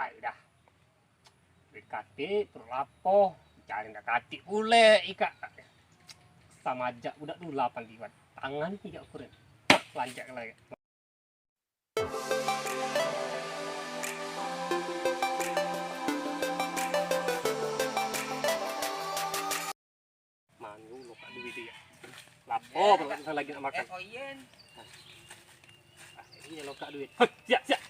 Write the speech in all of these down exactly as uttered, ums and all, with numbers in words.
Udah. Duit katik, perut lapo, cari ndak katik pule ikak. Sama ajak budak dulapan liwat. Tangan ikak kurang. Lanjak lagi. Manu lokak duit dia. Lapo kalau kita lagi nak makan. Ah, ini lokak duit. Heh, siap, siap.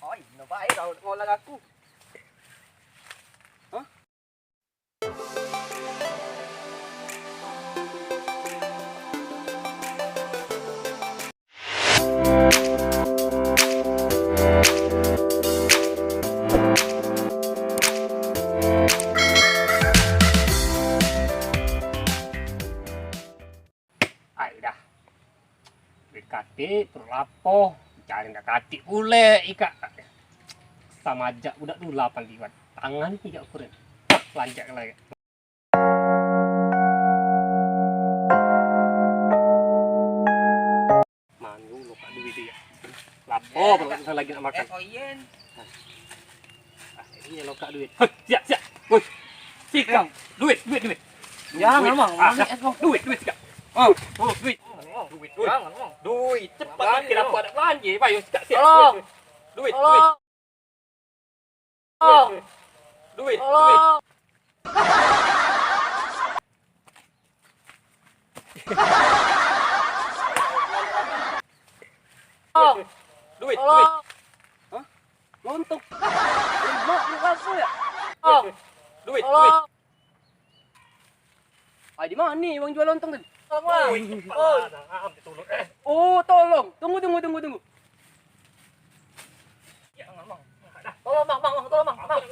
Oi, no bae kau ngolah aku. Hah? Ai dah. Duit katik, perut lapo, cari ndak katik pule ikak. Sama ajak budak dulapan liwat. Tangan ikak kurang. Lanjak lagi. Manu lokak duit dia. Lapo kalau kita lagi nak makan. Ah, ini lokak duit. Heh, siap, siap. Woi. Sikak. Duit, duit, duit. Jangan, Mang. Ah, dah. Duit, duit sikak. Oh, oh, duit. Duit, duit. Jangan, Mang. Duit, cepat. Jangan, kenapa Mang. Ada belanja? Ayo sikak, siap. Tolong. Duit, duit. Tolong. Duit, duit. Tolong. Duit, duit. Hah? Lontong. Lemak, lemak apa ya? Duit, duit. Ai, di mano wong jual lontong tadi? Tolong, Mang. Oi, oi. Oh, tolong. Tunggu, tunggu, tunggu, tunggu. Ya, Mang, Mang. Tolong, Mang, Mang, Mang, tolong, Mang. Mang.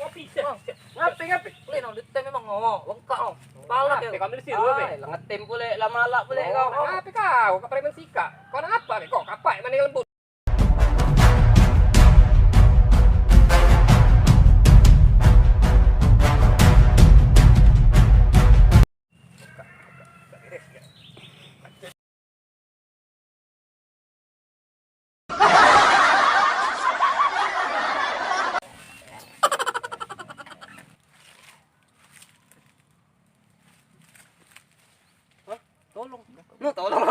Ngape, ngape? Boleh, no, duit memang, no, lengkap, no. Pala dia. Ngape, kau ambil sih, dulu, ai, lah ngetem pule, lah malak pule kau. Ngape kau? Kau preman sikak. Kau nak apa, kau? Kapak mana yang lembut? Hah? Tolong. No, tolong.